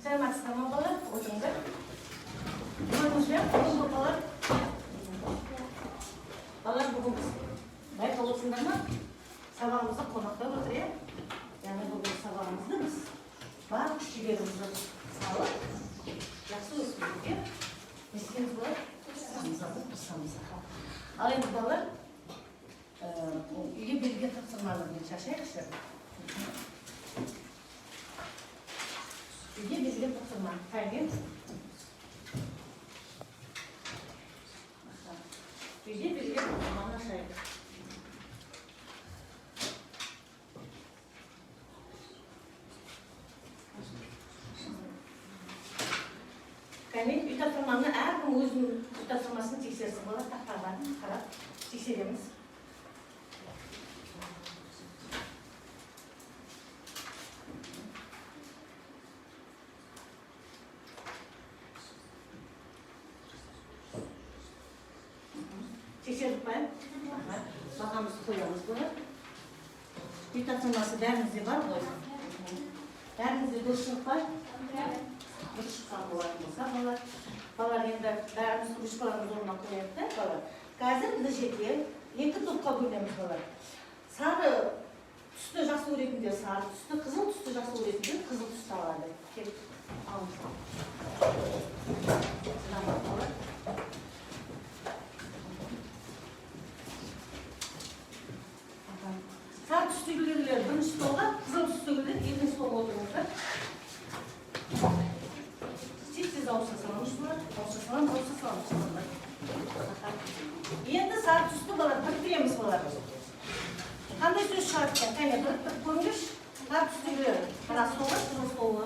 Саламатсыздар ма, балалар? Отырыңдар. Көрдіңіз бе, бүгінгі балалар? Балалар, бүгін біз байқап отырсыңдар ма? Сабағымызда қонақтар отыр, иә? Яғни бүгінгі сабағымызды біз бар күш жігерімізді салып, жақсы өткізуге не істейміз, балалар? Тырысамыз, тырысамыз. Ал енді, балалар, үйге берілген тапсырманы бірінші ашайықшы. Үйге берілген тапсырма. Қане? Үйге берілген тапсырманы ашайық. Кәне, үй тапсырманы әркім өзінің үй тапсырмасын тексерсін, балалар, тақтаға қарап тексереміз. Тексердік па? Аха. Бағамызды қоямыз, балалар. Үй тапсырмасы бәріңізде бар ғой? Бәріңізде дұрыс шығып па? Дұрыс шыққан болатын болса, балалар. Балалар, енді бәріміз ручкаларымызды орнына қояйық та, балалар. Қазір мына жерде екі топқа бөлеміз, балалар. Сары түсті жақсы көретіндер сары түсті, қызыл түсті жақсы көретіндер қызыл түсті алады. Кел, алыңыз. Балалар. Сары түстегілер бірінші столға, қызыл түстегілер екінші столға отырыңыздар. Тез тез ауыса саламыз, балалар. Ауыса саламыз, ауыса саламыз, балалар. Енді сары түсті, балалар, біріктіреміз, балалар. Қандай сөз шығады екен? Кәне, біріктіріп көріңдерші. Сары түстегілер мына столға, қызыл столға.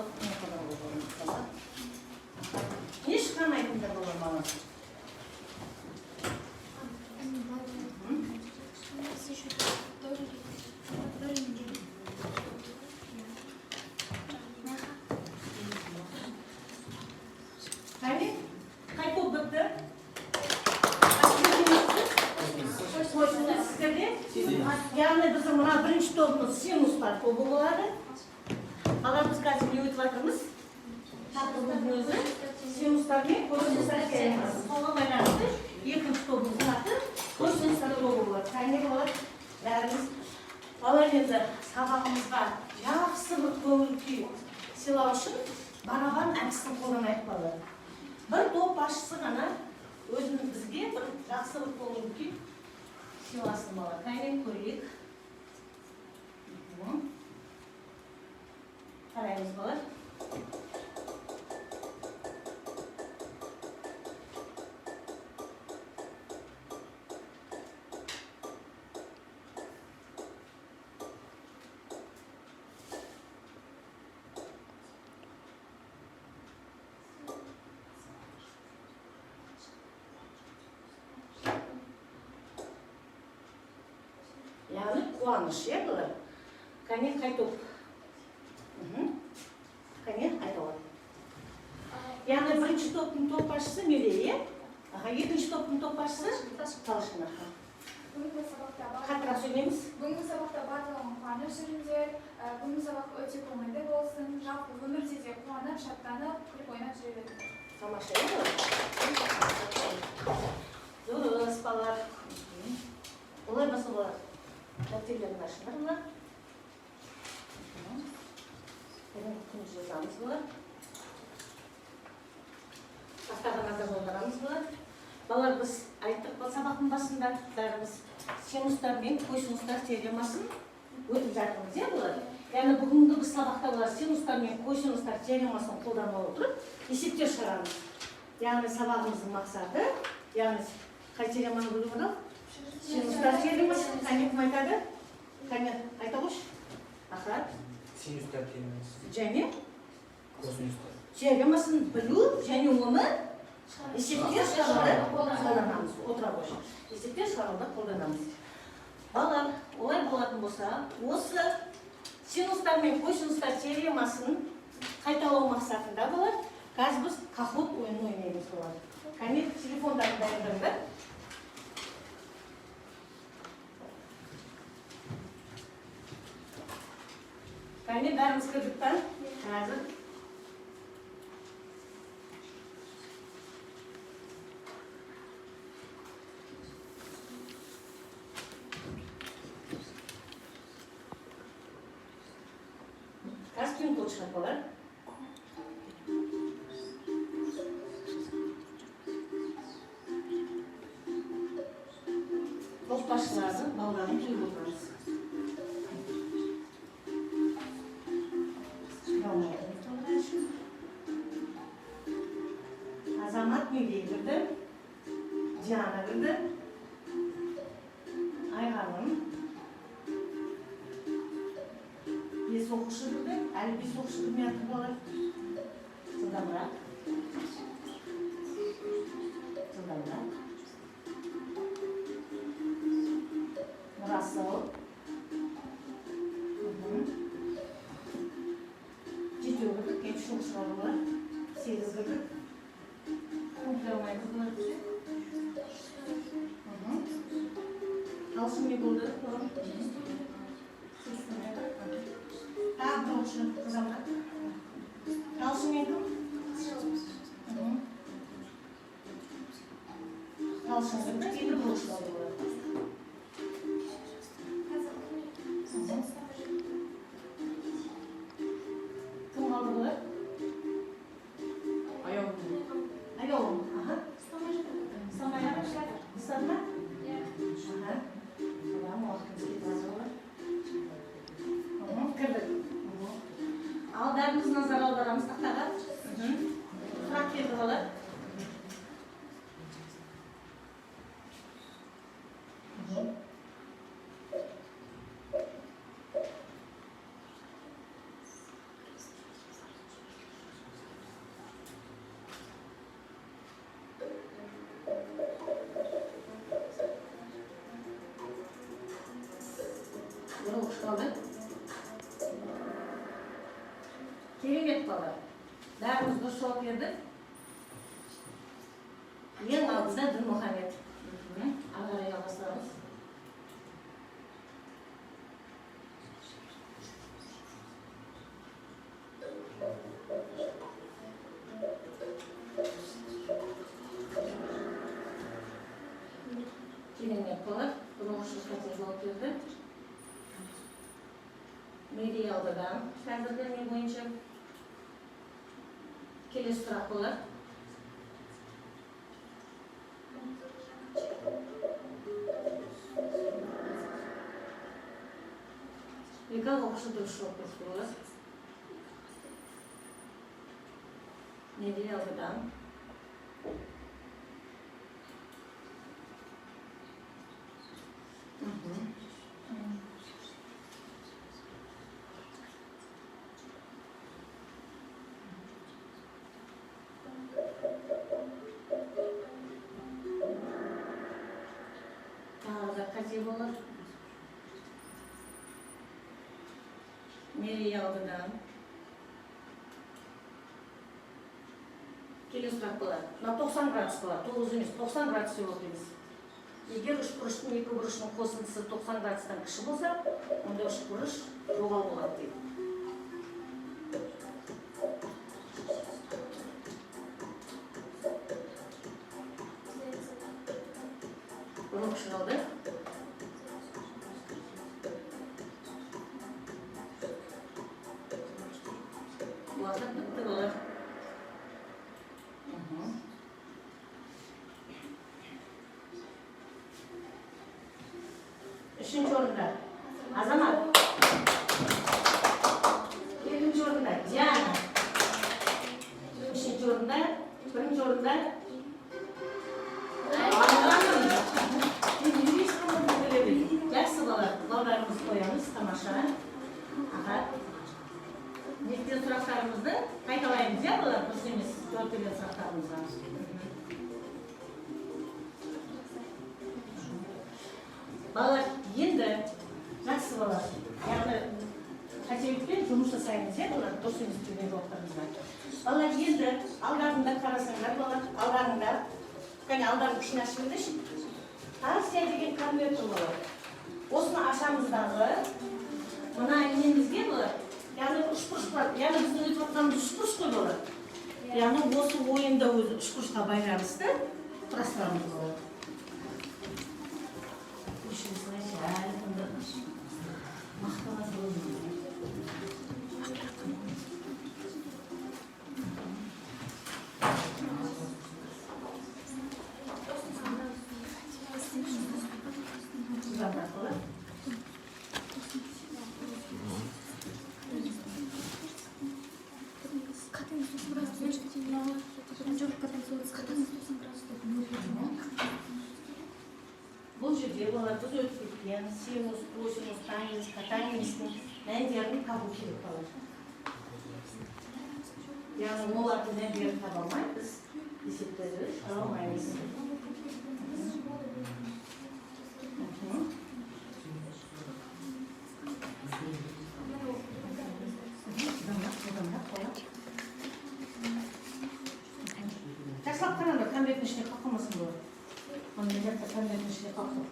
Не шыққанын айтыңдар, балалар, маған. Кәне, қай топ бітті? Қойсыңыз сіздерде. Яғни біздің мына бірінші тобымыз синустар тобы болады. Балалар, біз қазір не өтіп жатырмыз? Тақырыбымыздың өзі синустар мен косинустар теоремасы. Соған байланысты екінші тобымыздың аты косинустар тобы болады. Кәне, балалар, бәріміз. Балалар, енді сабағымызға жақсы бір көңіл күй сыйлау үшін барабан әдісін қолданайық, балалар. Бір топ басшысы ғана өзінің бізге бір жақсы бір көңіл күй сыйласын, балалар. Кәне, көрейік. Қараймыз, балалар. Яғни қуаныш, иә, балалар? Кәне, қай топ? Кәне, айта ғой. Яғни бірінші топтың топ басшысы Мерей, иә? Аха, екінші топтың топ басшысы Талшын, аха. Бүгінгі сабақта Қаттырақ сөйлейміз. Бүгінгі сабақта барлығын қуанып жүріңдер. Бүгінгі сабақ өте көңілді болсын. Жалпы өмірде де қуанып, шаттанып, күліп ойнап жүре беріңдер. Тамаша, иә, балалар? Дұрыс, балалар. Олай болса, балалар, дәптерлерін ашыңдар, балалар. Бүгінгі күнді жазамыз, балалар. Тақтаға назар аударамыз, балалар. Балалар, біз айттық бұл сабақтың басында, бәріміз синустар мен косинустар теоремасын өтіп жатырмыз, иә, балалар? Яғни бүгінгі біз сабақта, балалар, синустар мен косинустар теоремасын қолдана отырып есептер шығарамыз. Яғни сабағымыздың мақсаты, яғни қай теореманы білу, балалар? Синустар теоремасы. Кәне, кім айтады? Кәне, айта қойшы. Аха. Синустар теоремасы. Және Косинустар. теоремасын білу және оны есептер шығаруда қолданамыз. Отыра қойшы. Есептер шығаруда қолданамыз. Балалар, олай болатын болса, осы синустар мен косинустар теоремасын қайталау мақсатында, балалар, қазір біз Kahoot ойынын ойнаймыз, балалар. Кәне, телефондарын дайындаңдар. Кәне, бәріміз кірдік па? Қазір. Код шығады, балалар. Топ басшылардың балдарын жиып отырамыз. Балаларды үшін. Азамат Мерей кірді, Диана кірді, Айғаным, бес оқушы кірді, әлі бес оқушы кірмей жатыр, балалар. Жылдамырақ. Жылдамырақ. Нұрасыл. Жетеу кірдік, енді үш оқушы қалды, балалар. Сегіз кірдік. Кім кіре алмайды, балалар, бізде? Талшын не болды, балам? Тағы бір оқушы, Азамат. Талшын мен кім? Талшын кірді, енді бір оқушы қалды, балалар. Кім қалды, балалар? Аяулым. Аяулым, аха. Ұстамай жатыр. Ұстады ма? Аха. Балам, уақытымыз кетіп жатыр, балалар. Кірдік. Ал бәріміз назар аударамыз тақтаға. Сұрақ келді, балалар. Бір оқушы қалды. Керемет, балалар. Бәріміз дұрыс жауап бердік. Ең алдында Дінмұхамед. Ары қарай жалғастырамыз. Керемет, балалар. Бір оқушы қате жауап берді. Мерей алдыдан қазіргі не бойынша. Келесі сұрақ, балалар. Екі ақ оқушы дұрыс жауап берді, балалар. Мерей алдыдан. Тағы да қате болады. Мерей алдыдан. Келесі сұрақ болады. Мына 90 градус болады. 9 емес, 90 градус деп оқимыз. Егер үшбұрыштың екі бұрышының қосындысы 90 градустан кіші болса, онда үшбұрыш доғал болады дейді. Бір оқушы қалды. Уақыт бітті, балалар. Үшінші орында Азамат. Екінші орында Диана. Үшінші орында, бірінші орында Айғаным. Мен неге ешқандай білемін. Жақсы, балалар, балдарымызды қоямыз, тамаша. Аха. Неліктен сұрақтарымызды қайталаймыз, иә, балалар, дұрыс емес жауап берген сұрақтарымызға. Балалар, енді жақсы, балалар, яғни қателікпен жұмыс жасаймыз, иә, балалар, дұрыс емес берген жауаптарымызға. Балалар, енді алдарында қарасаңдар, балалар, алдарында, кәне, алдарың кішкене ашып жіберіңдерші. Тарсия деген конверт тұр, балалар. Осыны ашамыз дағы, мына немізге, балалар, яғни үшбұрыш болады. Яғни біздің өтіп жатқанымыз үшбұрыш қой, балалар. Яғни осы ойында өзі үшбұрышқа байланысты құрастырамыз, балалар. Өшіре салайыншы, әлі күнді мақтанады. Бұл жерде балалар, біз өтіп кеткен синус, косинус, тангенс, котангенстің мәндерін табу керек, балалар. Яғни олардың мәндерін таба алмай, біз есептерді шығара алмаймыз. Жылдамырақ, жылдамырақ, балалар. Жақсылап қараңдар, конверттің ішіне қалып қалмасын бұлар. Мына жақта конверттің ішіне қалып қалды.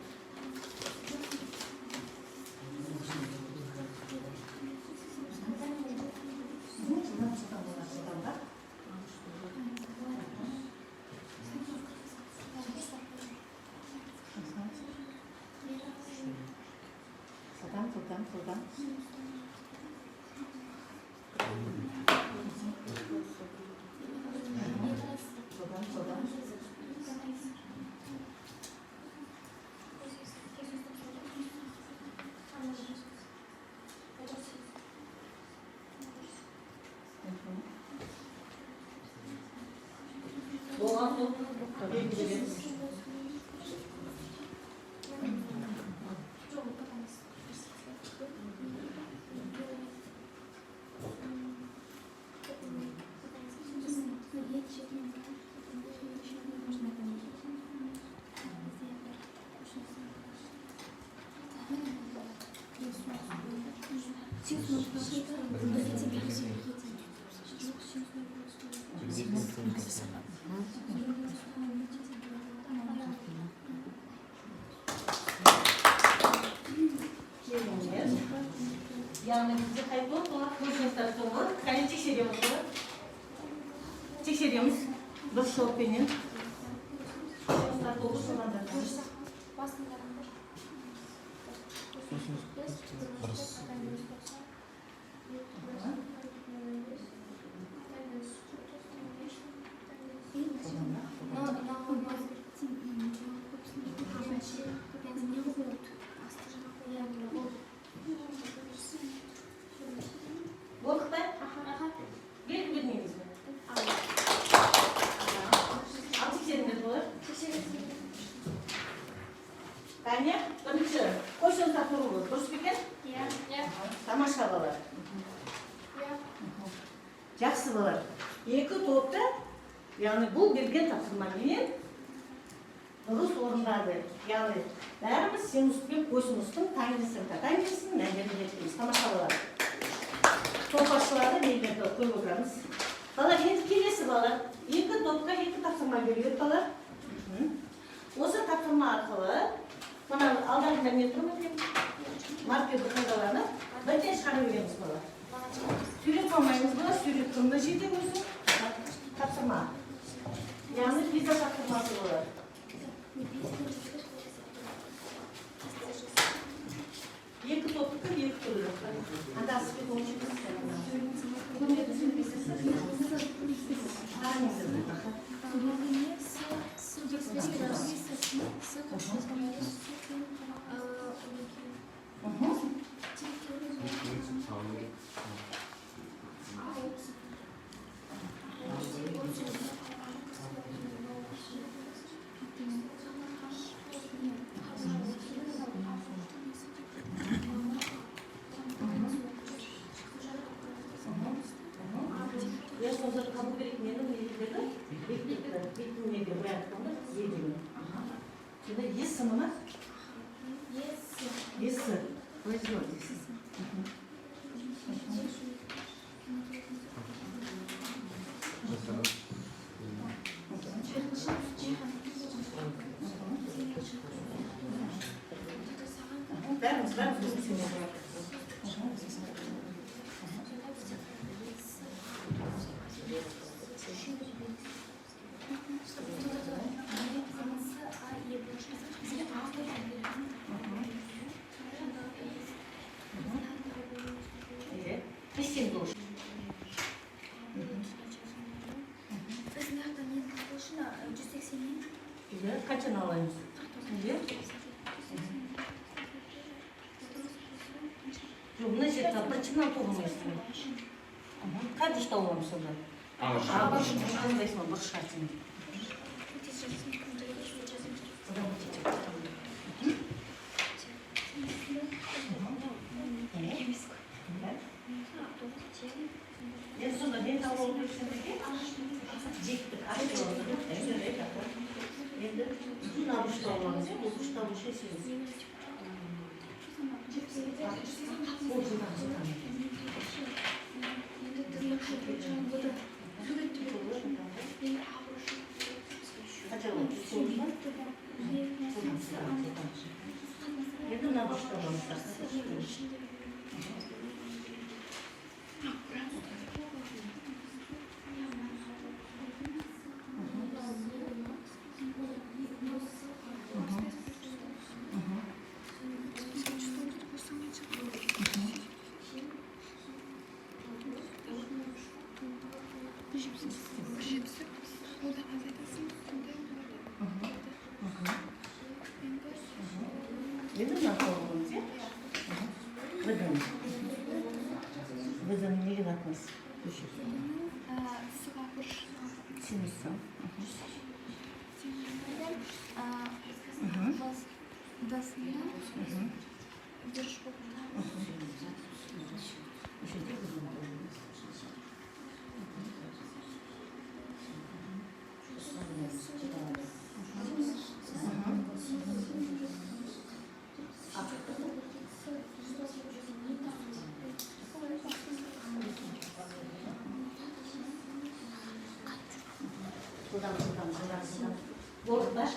Жылдам, жылдам, балалар, жылдамырақ. Жылдам, жылдам, жылдам. Жылдам, жылдам. Болған бұл. Белгілеміз. Келіңдер. Яғни бізде қай топ болады? Косинустар тобы. Кәне, тексереміз, болады. Тексереміз. Дұрыс жауаппенен. Косинустар тобы соңында. Дұрыс. Болдық па? Белгі бермейміз бе? Ал тексеріңдер, балалар. Кәне, бірінші косинустар тобы дұрыс па екен? Тамаша, балалар. Жақсы, балалар. Екі топта, яғни бұл берген тапсырмаменен дұрыс орындады. Яғни бәріміз синус пен косинустың, тангенстің, котангенстің мәндерін зерттейміз. Тамаша, балалар. Топ басшылары белгілерді қойып отырамыз. Балалар, енді келесі, балалар. Екі топқа екі тапсырма беріледі, балалар. Осы тапсырма арқылы мына алдарында не тұр екен? Маркерді пайдаланып, бірден шығара береміз, балалар. Сурет салмаймыз, балалар, сурет тұр мына жерде өзі. Тапсырма. Яғни пиза тапсырмасы болады. Екі топтікі екі түрлі. Анда асып кетіп. Қараңыздар. Иә, сонда табу керек нені, нелерді? Беттікті. Беттің неге былай айтқанда, е деген. Сонда есі мына? Есі. Былай жазылады, есі. Бәріміз, бәріміз көмектесеміз. Иә. Не істейміз ол үшін? Біз мына жақтан нені табу үшін 180-нен Иә, қаншаны аламыз? Иә. Жоқ, мына жерде бірінші мынаны тоғымайсың. Қанша тауып аламыз сонда? А А бұрыш қандайсың, бұрышқа тең. Одан өте тек. Енді сонда не табу керек сендерге? Жектік ашып. Енді мына бұрыш тауып аламыз, иә? Бұл бұрыш табу үшін синус. Ол жылдам, жылдам екен. Қанша болады? 109 ба? Жылдам, жылдам, жылдам. Енді мына бұрыш тауып аламыз. Енді мына тауып аламыз, иә? ВД. ВД неге қатынас? Синус. Еще где ВД? Жылдам, жылдам, жылдам, жылдам. Болды ба?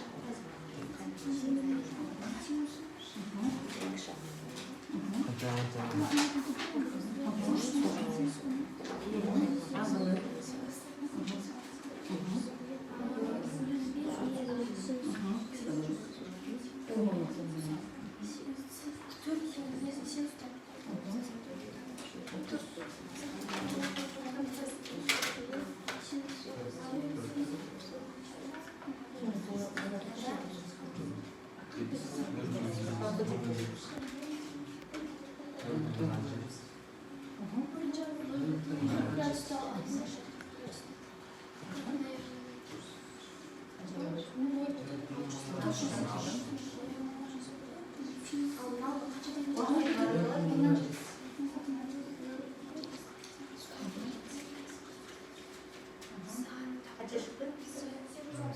Қанша шықты?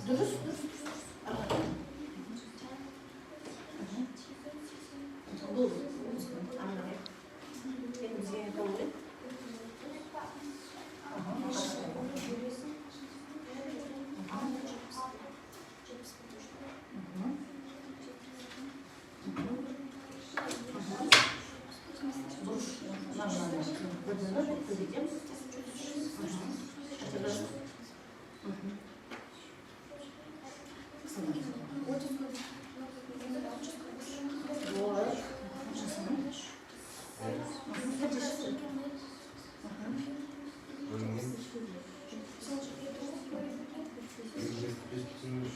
Дұрыс, дұрыс, дұрыс. Ары қарай. Болды. Ары қарай. Енді бізге не табу керек? Бұрыш. Мына, мына, мына. ВД-ны көбейтеміз. Қанша болады? Вот. Қанша шықты? Бөлінген 75,3.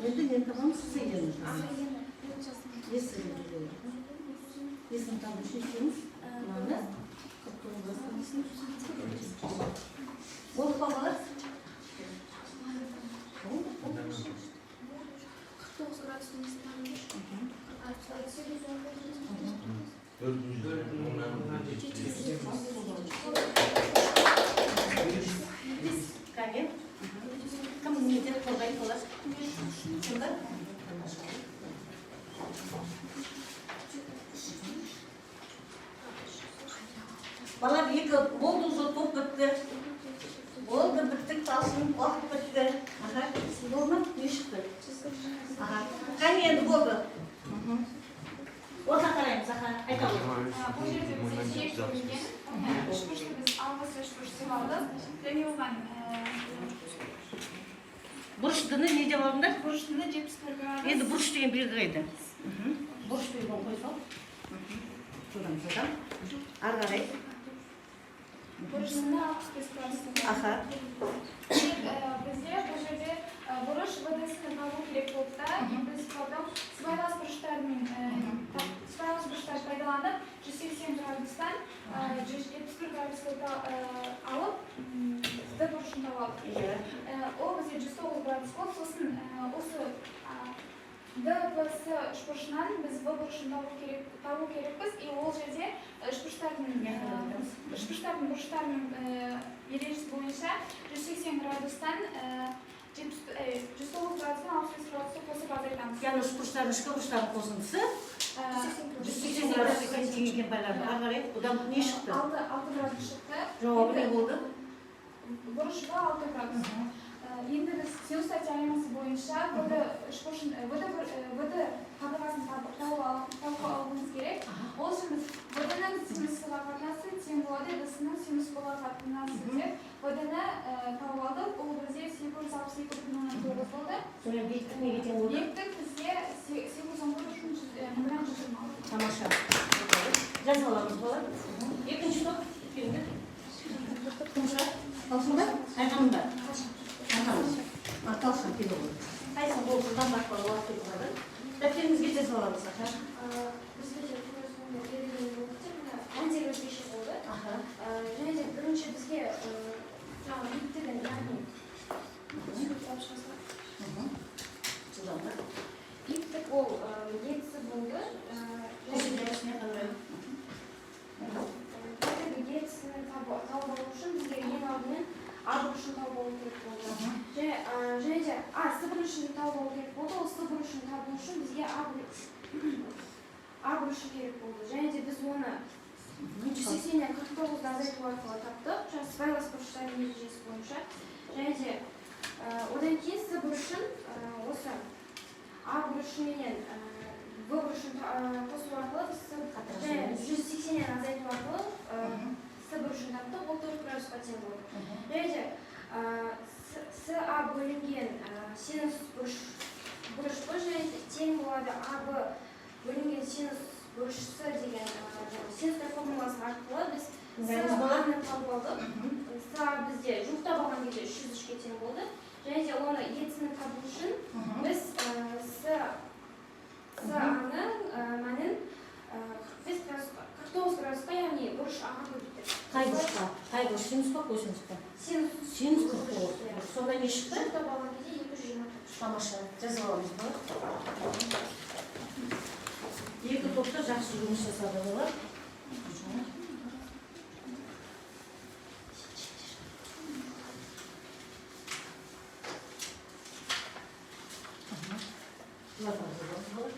Енді не табамыз? С-ені. Несі несін табу үшін істейміз? Мынаны 49 градус. Болды, балалар? Болды. 49 градус. 4,7. Кәне, кім неден қорғайды, балалар? Сонда? Балалар, екі болды уже, топ бітті. Болды, біттік, талшын, уақыт бітті. Аха, болды ма? Не шықты? Аха, кәне, енді болды. Орта қараймыз, аха, айта ғой. Бұл жерде бізде тиек бөлінген. Үшбұрышты біз алғыс үшбұрыш деп алдық және оған Бұрыштыны не деп алдыңдар? Бұрыштыны 71 градус. Енді бұрыш деген белгі қайда? Бұрыш белгіні қоя сал. Жылдам, жылдам. Ары қарай. Бұрыштыны 65 градус деп алдық. Демек, бізде бұл жерде бұрыш ВД-сін табу керек болды да, біз потом сыбайлас бұрыштармен Сыбайлас бұрыштарды пайдаланып 180 градустан 171 градусты алып Д бұрышын тауып алдық. Иә. Ол бізде 109 градус болды. Сосын осы ДПС үшбұрышынан біз В бұрышын табу керекпіз. И ол жерде үшбұрыштардың бұрыштарының ережесі бойынша 180 градустан 109 градустан 65 градусты қосып азайтамыз. Яғни үшбұрыштардың ішкі бұрыштардың қосындысы 180 градусқа тең екен байланды. Ары қарай бұдан не шықты? 6 градус шықты. Жауабы не болды? Бұрыш В 6 градус. Енді біз синустар теоремасы бойынша ВД үшбұрышын ВД қабырғасын тауып алуымыз керек. Ол үшін біз ВД-ның синус С-ға қатынасы тең болады ДС-ның синус Б-ға қатынасы деп ВД-ны тауып алдық. Ол бізде 862,9 болды. Сонымен биіктік неге тең болды? Биіктік бізде 811,126. Тамаша. Жазып аламыз, балалар. Екінші топ келіңдер. Кім шығады? Талшын ба? Айқаным ба? Айқаным. Талшын келе ғой. Қайсың ол жылдан бастап уақыт кетіп қалады. Дәптерімізге жазып аламыз. Аха. Бізге де тура сондай берілген болды тек мына мәндер өзгеше болды. Аха. Және де бірінші бізге жаңағы биіктігін, яғни алып шығасың. Жылдамырақ. Биіктік ол ЕЦ болды. Қосымша қалай? Биіктігі ЕЦ-ні тауып алу үшін бізге ең алдымен А бұрышын тауып алу керек болды. Және де А С бұрышын тауып алу керек болды. Ол С бұрышын табу үшін бізге А бұрышы керек болды. Және де біз оны 180-нен 49-ды азайту арқылы таптық. Жаңа сыбайлас бұрыштардың ережесі бойынша. Және де одан кейін С бұрышын осы А бұрышыменен В бұрышын қосу арқылы біз және 180-нен азайту арқылы С бұрышын таптық. Ол 4 градусқа тең болды. Және де СА бөлінген синус бұрыш Б және тең болады АБ бөлінген синус бұрыш С деген синустар формуласы арқылы біз Ыңғайлы болады. С-ны тауып алдық. С бізде жуықтап алған кезде 303-ке тең болды. Және де оны ЕЦ-ні табу үшін біз С-ның мәнін 45 градусқа, 49 градусқа, яғни бұрыш А-ға көбейттік. Қай бұрышқа? Қай бұрыш? Синус па, косинус па? Синус. Синус 49. Сонда не шықты? Жуықтап алған кезде 224. Тамаша. Жазып аламыз ба? Екі топта жақсы жұмыс жасады олар. Бұларға жазып аламыз, балалар.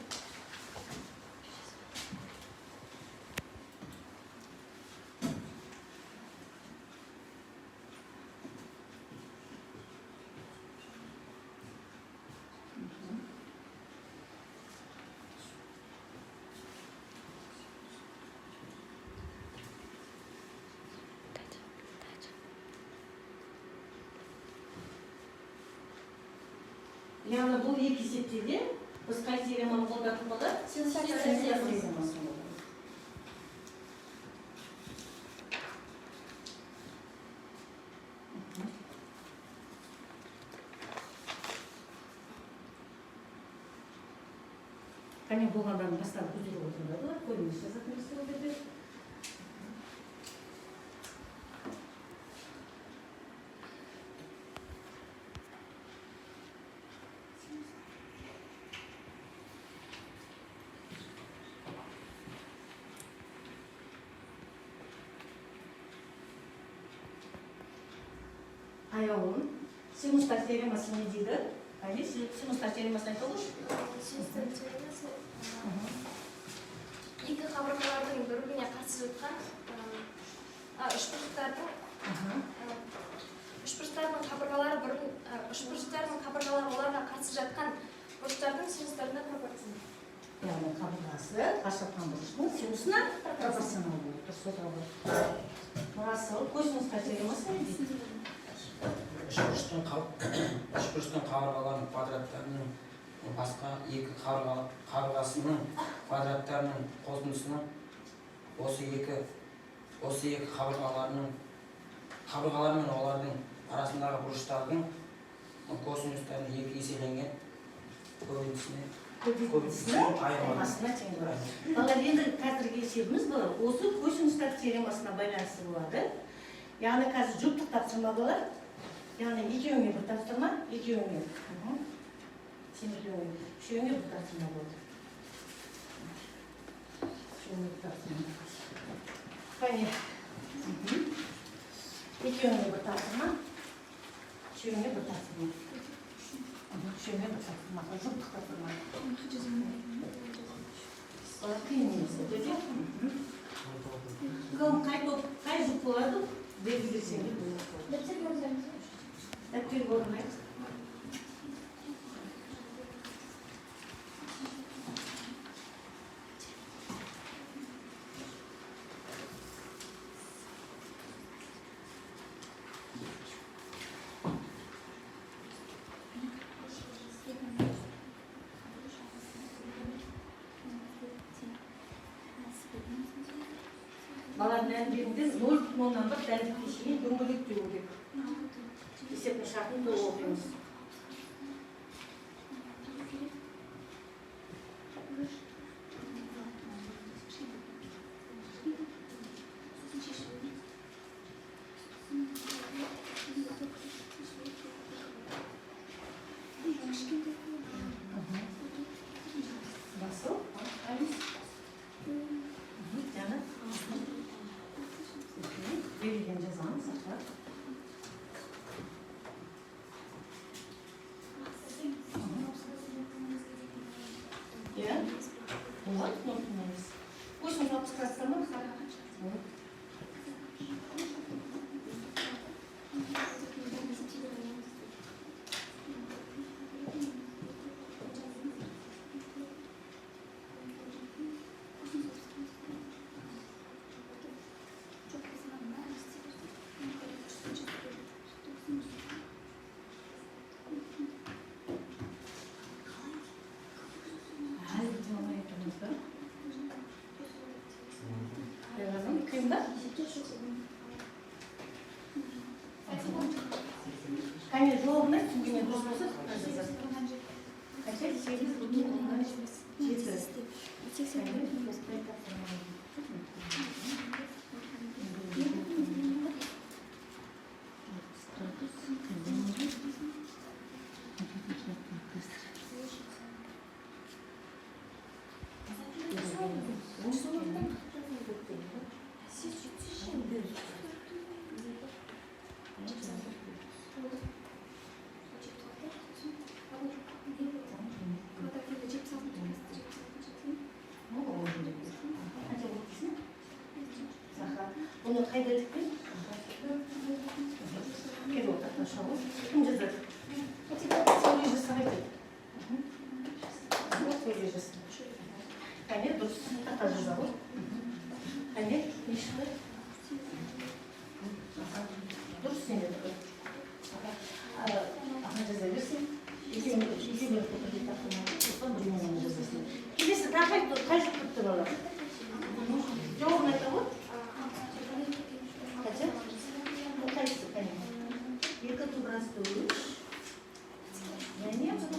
Яғни бұл екі есепте де біз қай теореманы қолдандық, балалар? Синустар Синустар теоремасын қолдандық. Кәне, болғандарын бастап көтеріп отырыңдар, балалар. Көбінесе жазатын нәрсе ол жерде. Аяулым, синустар теоремасы не дейді? Әне, синустар теоремасын айта алшы. Синустар теоремасы екі қабырғалардың бір біріне қарсы жатқан үшбұрыштардың үшбұрыштардың қабырғалары бір үшбұрыштардың қабырғалары оларға қарсы жатқан бұрыштардың синустарына пропорционал. Яғни қабырғасы қарсы жатқан бұрыштың синусына пропорционал болып дұрыс отырады. Мұрасыл, косинустар теоремасы не дейді? Үшбұрыштың қабырғаларының квадраттарының басқа екі қабырғасының квадраттарының қосындысының осы екі қабырғалар мен олардың арасындағы бұрыштардың косинустарының екі еселенген көбіндісіне Көбейтіндісінің айырмасына тең болады. Балалар, енді қазіргі есебіміз балалар осы косинустар теоремасына байланысты болады. Яғни қазір жұптық тапсырма балалар. Яғни екеуіңе бір тапсырма, екеуіңе. Сен екеуіңе, үшеуіңе бір тапсырма болады. Үшеуіңе бір тапсырма. Қане. Екеуіңе бір тапсырма, үшеуіңе бір тапсырма. Үшеуіңе бір тапсырма, жұптық тапсырма. Балалар, қиын емес, өте. Кім қай топ, қай жұп болады, белгілесеңдер болады. Дәптерге орнайық. Балалар, мән беріңдер, 0,1 дәлдікке шейін дөңгелектеу керек. Есептің шартын толық оқимыз. Басыл, Алис. Жана. Берілген жазамыз, аха. Иә? Болады, 0,5. Косинус 60 градустар ма? Болады. Әлі біте алмай отырмыз ба? Қиын ба? Кәне, жауабын айт, түсінгеннен дұрыс болса, жазасың. Қанша? 8,7. Бұны қайда тікпен? Кел отыр, шауып. Кім жазады? Сәуле жасап айтады. Сәуле жасап. Кәне, дұрыс, тақта жаза ғой. Кәне, не шықты? Дұрыс, сен де тұр. Аха, жаза берсін. Екеуін бірдей тапсырма. Сосын біреуін жазасың. Келесі тағы қай жұп бітті балалар? Жауабын айта ғой. Қанша? Қайсысы, кәне? 2 тураста 3. Және және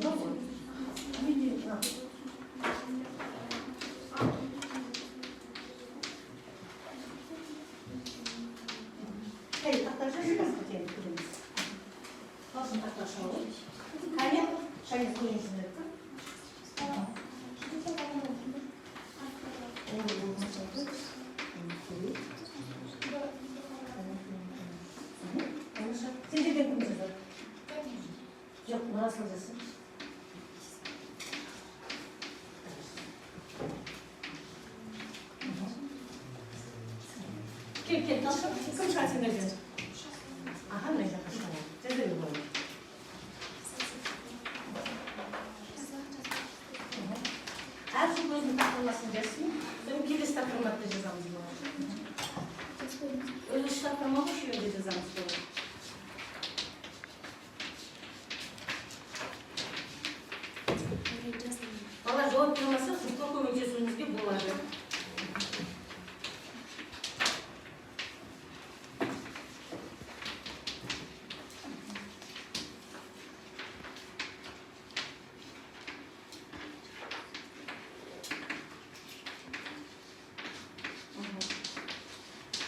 ғой. Менде мына. Қай тақта жазып басқа тең көреміз. Талшын тақта шауып. Кәне, Шайын көріңіздер. Сендерден кім жазады? Жоқ, Нұрасыл жазсын. Кел, кел, Талшын. Кім шығады сендерден? Аха, мына жаққа шығады. Жаза бер балам. Әр жұп өзінің тапсырмасын жазсын. Содан келесі тапсырманы жазамыз балалар. Өзі үш тапсырма ғой, үшеуін де жазамыз балалар. Балалар жауап бере алмаса, жұпқа көмектесуімізге болады.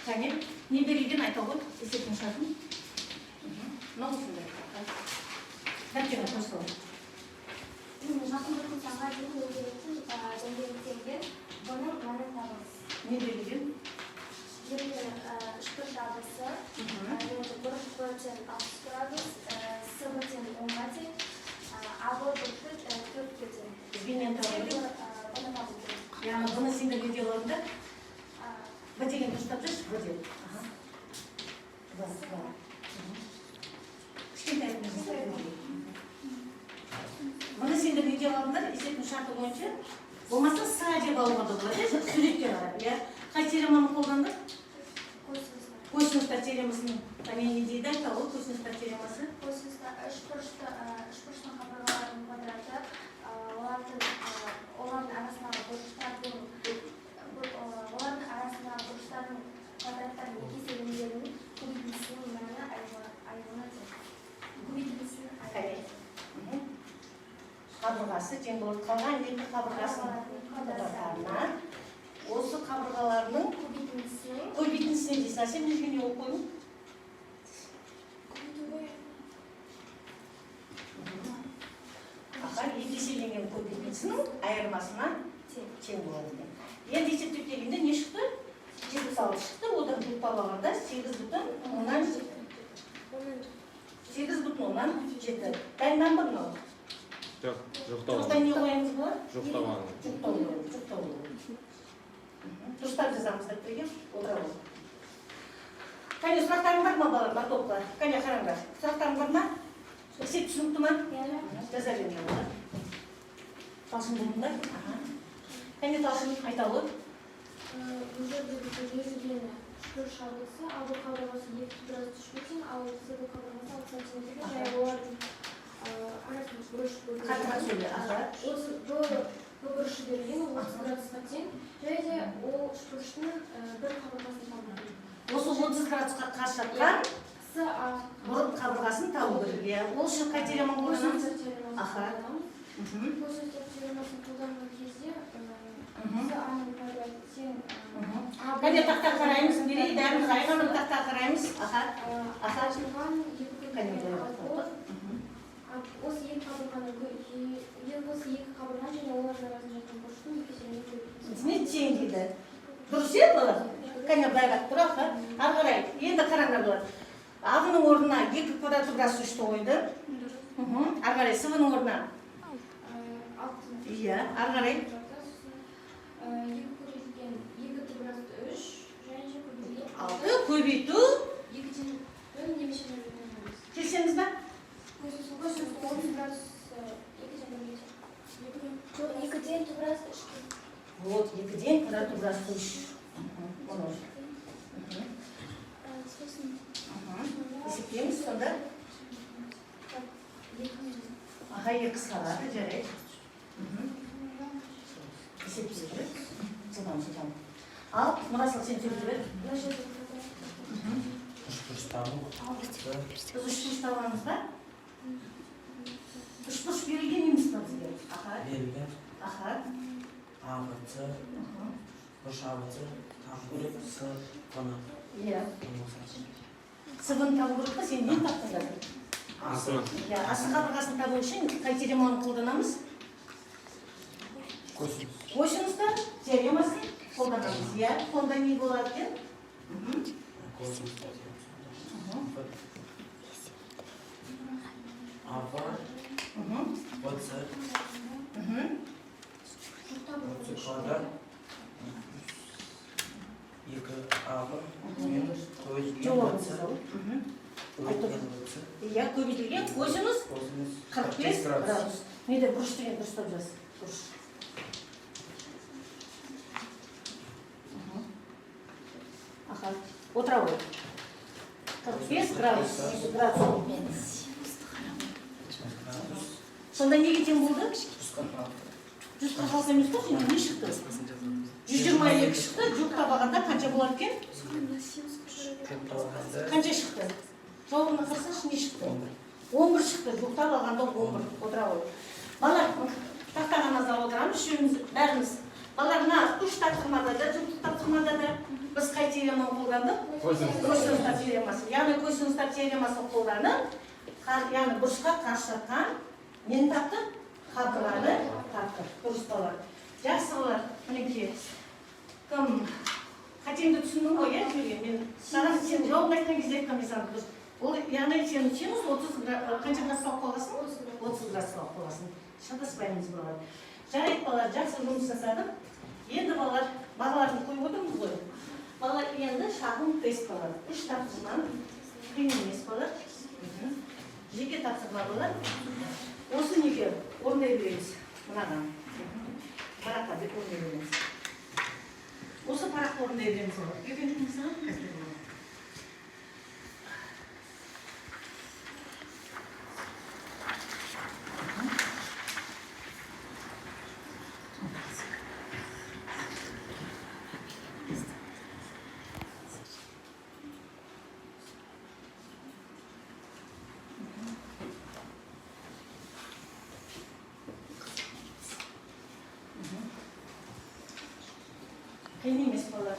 Және не берілген, айта ғой есептің шартын. Мынау осындай. Дәптерге қосылады. Жақын бүтін санға дейін дөңгелектенген бұның мәнін табыңыз. Не берілген? Берілген үшбұрыш АБС, және де бұрыш Б тең 60 градус, СБ тең 10-ға тең, АБ бұрышы 4-ке тең. Бізге нені табу Бізге керек? Бұны табу керек. Яғни бұны сендер не деп алыңдар? Б деген дұрыстап жазшы, Б деп. Аха. В, В. Кішкентай әріпмен жазса болады. Бұны сендер не деп алдыңдар? Есептің шарты бойынша болмаса С деп алуға да болады, иә, суретке қарап, иә. Қай теореманы қолдандық? Косинустар. Косинустар теоремасын. Қане, не дейді, айта ғой косинустар теоремасы? Косинустар үшбұрыштың қабырғаларының квадраты, олардың арасындағы бұрыштардың олардың арасындағы бұрыштардың квадраттарының екі еселенгенінің көбейтіндісінің мәні айырымына тең. Көбейтіндісінің айырымына тең. Қабырғасы тең болады қалған екі қабырғасының квадраттарына, осы қабырғаларының көбейтіндісінің көбейтіндісіне дейсің. А сен мына жерге не қойып қойдың? Көбейту ғой. Аха, екі еселенген көбейтіндісінің айырмасына Тең. тең болады екен. Енді есептеп келгенде не шықты? 76 шықты. Одан жуықтап алғанда 8,7. Дайындан ба мынау? Жоқ, жоқтау. Жоқта не қоямыз бұлар? Жоқтау. Жоқтау қоямыз, жоқтау қоямыз. Дұрыстап жазамыз дәптерге, отырамыз. Кәне, сұрақтарың бар ма, балалар, бар топқа? Кәне, қараңдар. Сұрақтарың бар ма? Есеп түсінікті ма? Жаза беріңдер онда. Талшын болыңдар. Аха. Кәне, Талшын, айта ғой. Бұл жерде бізге берілгені үшбұрыш АБС, АБ қабырғасы 2 градус 3-ке тең, ал СБ қабырғасы 6 сантиметрге, және олардың арасында бұрыш бөлінген. Қаттырақ сөйле. Аха. Осы Б Б бұрышы берілген, ол 30 градусқа тең, және де ол үшбұрыштың бір қабырғасын табу керек. Осы 30 градусқа қарсы жатқан С А бұрын қабырғасын табу керек. Иә. Ол үшін қай теореманы қолданамыз? Косинустар теоремасын Аха. қолданамыз. Косинустар теоремасын қолданған кезде С А-ның квадраты тең А Кәне, тақта қараймыз. Мерей, бәріміз, Айғаным, тақта қараймыз. Аха. Аха. Азайтылған екі Кәне, көбейтілген былай алты. қойдық. Осы екі қабырғаны осы екі қабырға және олардың арасында жатқан бұрыштың екі еселенген көбейтіндісі. Не тең дейді. Дұрыс, иә, балалар? Кәне, былай қарап тұр, аха. Ары қарай. Енді қараңдар, балалар. АВ-ның орнына 2 квадрат градус 3-ті қойды. Ары қарай СВ-ның орнына. 6. Иә, ары қарай. Екі көбейтілген 2 түбір 3 және де көбейтілген 6 көбейту 2-ден 1 немесе 0,5. Келісеміз ба? Косинус 30 градус 2-ден 1-ге тең. Екіден түбір 3-ке. Вот, 2-ден квадрат градус 3. Сосын Есептейміз сонда. Аха, екі қысқарады, жарайды. Есептейді. Жылдам, жылдам. Ал, Нұрасыл, сен сөйлей бер. Мына жерде Үшбұрыш табу. Біз үшбұрыш табамыз ба? Үшбұрыш берілген емес па бізге? Аха. Берілген. Аха. А, Б, С, бұрыш А, Б, С, табу керек С, Б-ны. Иә. СВ-ны табу керек па? Сен не таптың қазір? Асыны. Иә, асы қабырғасын табу үшін қай теореманы қолданамыз? Косинус. Косинустар теоремасын қолданамыз. Иә, сонда не болады екен? Косинустар теоремасы. А, Б, Б, С, Б, С квадрат 2 А, Б минус көбейтілген Жауабын Б, С, жазалым. көбейтілген Б, С, Иә, көбейтілген косинус косинус 45 градус. Неде бұрыш деген, дұрыстап жаз. Бұрыш. Аха, отыра ғой. 45 градус, градус. Градус. Сонда неге тең болды? 146. 146 емес па? Сенде не шықты? 122 шықты. Жуықтап алғанда қанша болады екен? Жуықтап алғанда Қанша шықты? Жауабына қарасаңшы, не шықты? 11 шықты. Жуықтап алғанда 11. Отыра ғой. Балалар, тақтаға назар аударамыз, үшеуміз, бәріміз. Балалар, мына үш тапсырмада да, жуықтық тапсырмада да біз қай теореманы қолдандық? Косинустар теоремасы. Яғни косинустар теоремасын қолданып, яғни бұрышқа қарсы жатқан нені таптық? Қабырғаны таптық. Дұрыс, балалар. Жақсы, балалар, мінекей. Кім қатеңді түсіндің ғой, иә, Юлия? Мен саған сен жауабын айтқан кезде айтқан мен саған дұрыс. Ол яғни сен синус 30 қанша градус алып қаласың? 30 градус алып қаласың. Шатаспаймыз, балалар. Жарайды, балалар, жақсы жұмыс жасадық. Енді, балалар, бағаларын қойып отырмыз ғой. Балалар, енді шағын тест, балалар. Үш тапсырманы, қиын емес, балалар. Жеке тапсырма, балалар. Осы неге орындай береміз? Мынаған. Параққа деп орындай береміз. Осы парақты орындай береміз, балалар. Үйреніп саған қазір. Қиын емес, балалар.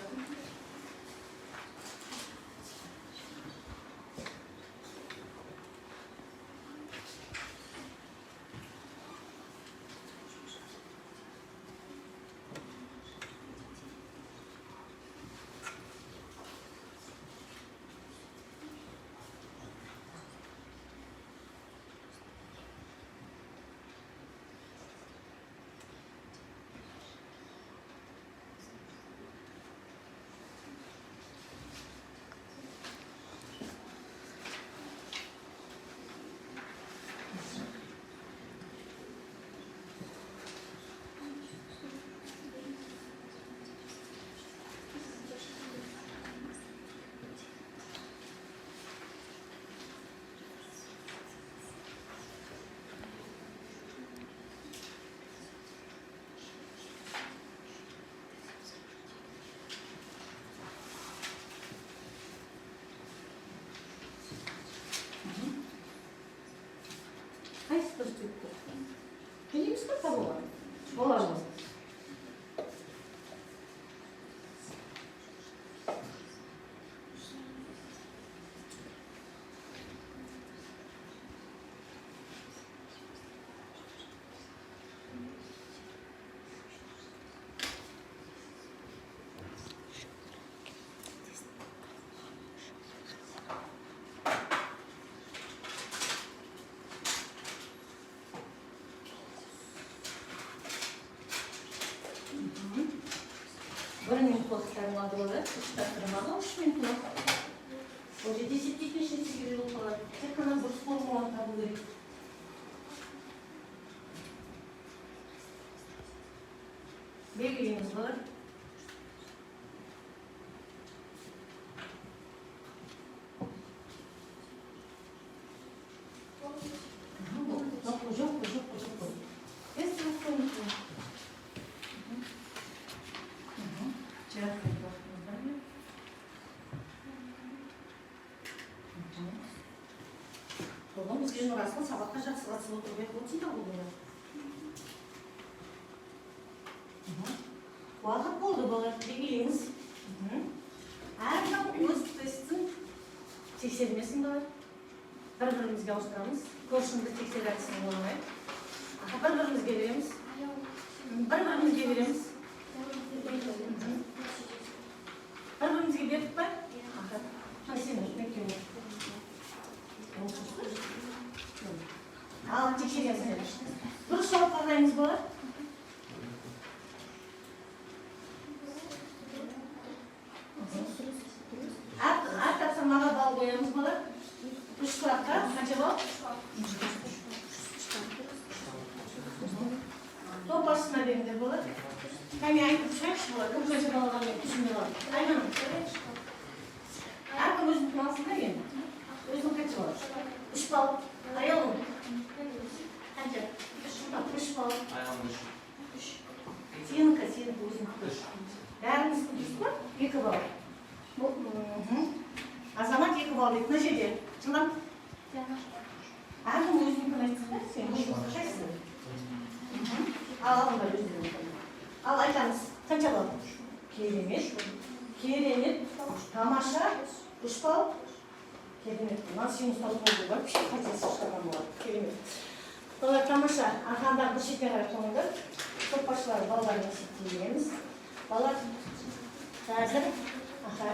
Қайсысы дұрыс деп тұр? Қиын емес қой табуға. Болады. Бір минут уақыттарың алды, балалар. Үш тапсырмаға 3 минут уақыт. Ол жерде есептейтін ешнәрсе керек жоқ, балалар. Тек қана дұрыс формуланы табу керек. Белгілейміз, балалар. Жоқ, жоқ, жоқ, жоқ, жоқ. Без телефона. Жарайды, уақытымыз бар ма? Бүгін бізге Нұрасыл сабаққа жақсы қатысып отыр. Бек болсын да бұл. Уақыт болды, балалар, белгілейміз. Әркім өз тестін тексермесін, балалар. Бір бірімізге ауыстырамыз. Көршімді тексер әдісін болмай. Бір бірімізге береміз. Бір бірімізге береміз. Бір бірімізге бердік па? Аха. Сен мектепке. Ал тексереміз. Дұрыс жауап қараймыз, балалар. Әр тапсырмаға балл қоямыз, балалар. Үш сұраққа қанша балл? Топ басшысына беріңдер, балалар. Кәне, айтып шығайықшы, балалар. Кім қанша балл алғанын мен түсінбей қалдым. Айман, әркім өзінікін алсын да енді. Өзің қанша балл? 3 балл. Аяулым? Қанша? 3 балл. Аяғым 3. Сенікі, сенікі, өзіңдікі. Бәріміздікі дұрыс па? 2 балл. Азамат 2 балл дейді. Мына жерде. Жылдам. Әркім өзінікін айтсын да, сен қайсысы? Ал алыңдар өздеріңдікі. Ал айтамыз. Қанша балл? Керемет. Керемет, тамаша, 3 балл. Керемет. Мына синустар тобы вообще қатесіз шығарған болады. Керемет. Балалар, тамаша. Арқандағы бір шетіне қарай қойыңдар. Топ басшылары балаларын есептейміз. Балалар, қазір аха,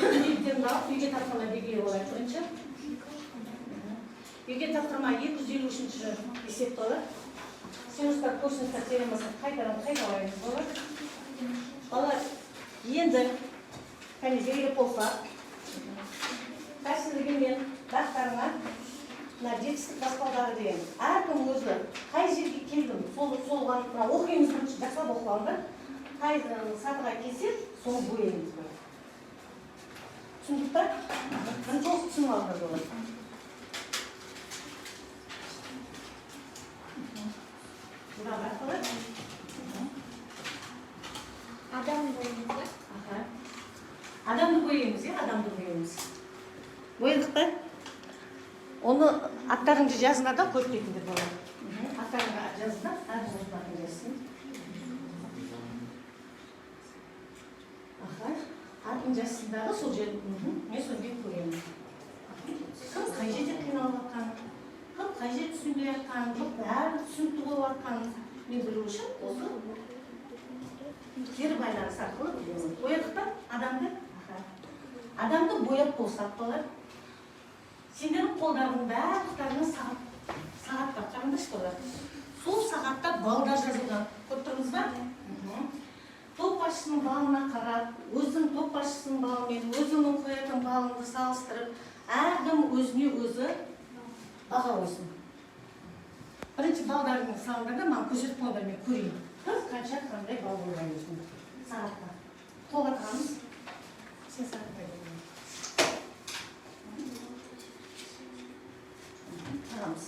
күнделіктерін алып, үйге тапсырма белгілеп алайық бірінші. Үйге тапсырма 253-ші есеп, балалар. Синустар, косинустар теоремасын қайтадан қайталаймыз, балалар. Балалар, енді кәне, белгілеп болса, тәсілдігімен дақтарыңа мына жетістік баспалдағы деген әркім өзі қай жерге келдім, сол солған мына оқимыз. Бірінші жақсылап оқып алыңдар. Қай сатыға келсе, соны бояймыз, балалар. Түсіндік па? Бірінші осы түсініп алыңдар, балалар. Жылдамырақ, балалар. Адам бояймыз, иә? Аха. Адамды бояймыз, иә, адамды бояймыз. Боядық па? Оны аттарыңды жазыңдар да, қойып кетіңдер, балалар. Аттарыңды жазыңдар, әркім өз атын жазсын. Аха. Атын жазсын дағы сол жер, мен содан кейін көремін. Кім қай жерде қиналып жатқанын, кім қай жерде түсінбей жатқанын, жоқ, бәрі түсінікті болып жатқанын мен білу үшін осы кері байланыс арқылы білемін. Боядық па адамды? Аха. Адамды бояп болсақ, балалар, сендердің қолдарының барлықтарының сағат бар, қараңдаршы, балалар. Сол сағатта балдар жазылған. Көріп тұрмыз ба? Топ басшысының балына қарап, өзің топ басшысының балымен өзіңнің қоятын балыңды салыстырып, әркім өзіне өзі баға қойсын. Бірінші балдарыңды салыңдар да, маған көрсетіп қойыңдар, мен көрейін. Кім қанша, қандай балл қойған өзіне сағатқа. Қолға тағамыз. Сен сағатқа қойған. Тағамыз.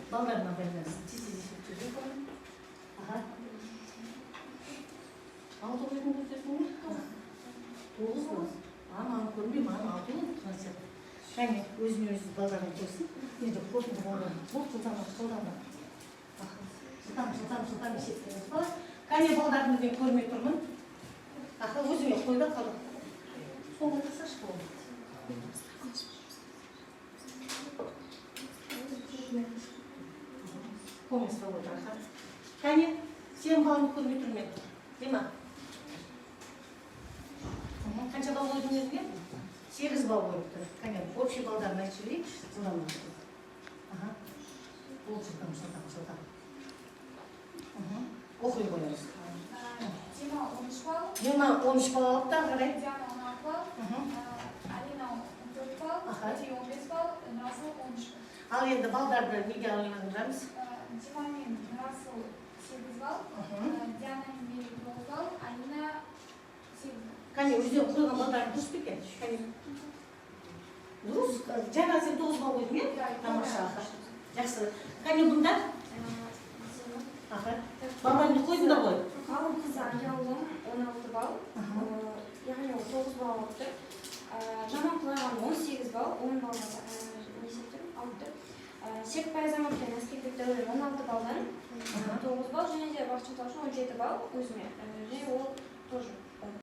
Балдарына байланысты тез тез есептеу керек оны. Аха. Алты қойдың көрсеттің бе? Тоғыз ба? А, маған көрінбей, маған алты болып тұрған сияқты. Кәне, өзіне өзі балдарын қойсын. Енді қорытынды балдарын. Бол, жылдам, жылдам. Аха. Жылдам, жылдам, жылдам есептейміз, бала. Кәне, балдарымды мен көрмей тұрмын. Аха, өзіңе қой да қал. Соңға тасташы қолын. Қолыңыз ұстап отыр, аха. Кәне, сенің балаңды көрмей тұрмын мен. Дима. Қанша балл қойдың өзіңе? 8 балл қойыпты. Кәне, общий балдарын айтып жіберейікші, жылдам. Аха. Ол жылдам, жылдам, жылдам. Оқи қоямыз. Дима 13 балл. Дима 13 балл алыпты, ары қарай. Диана 16 балл. Алина 14 балл. Өтей 15 балл. Нұрасыл 13 балл. Ал енді балдарды неге алыңдырамыз? Дима мен Нұрасыл 8 балл. Диана мен Мерей 9 балл. Алина 8 балл. Кәне, өздерің қойған балдарың дұрыс па екен? Кәне. Дұрыс. Жаңа сен 9 балл қойдың, иә? Тамаша, аха. Жақсы. Кәне, бұнда? Аха. Балдарыңды қойдыңдар ғой? Ғалым қызы Аяулым 16 балл. Яғни ол 9 балл алыпты. Жаман Құлаған 18 балл, 10 балл есептеп алыпты. Серікбай Азамат пен Әскербек Дәурен 16 баллдан 9 балл, және де Бақытжан Талшын 17 балл өзіме. Және ол тоже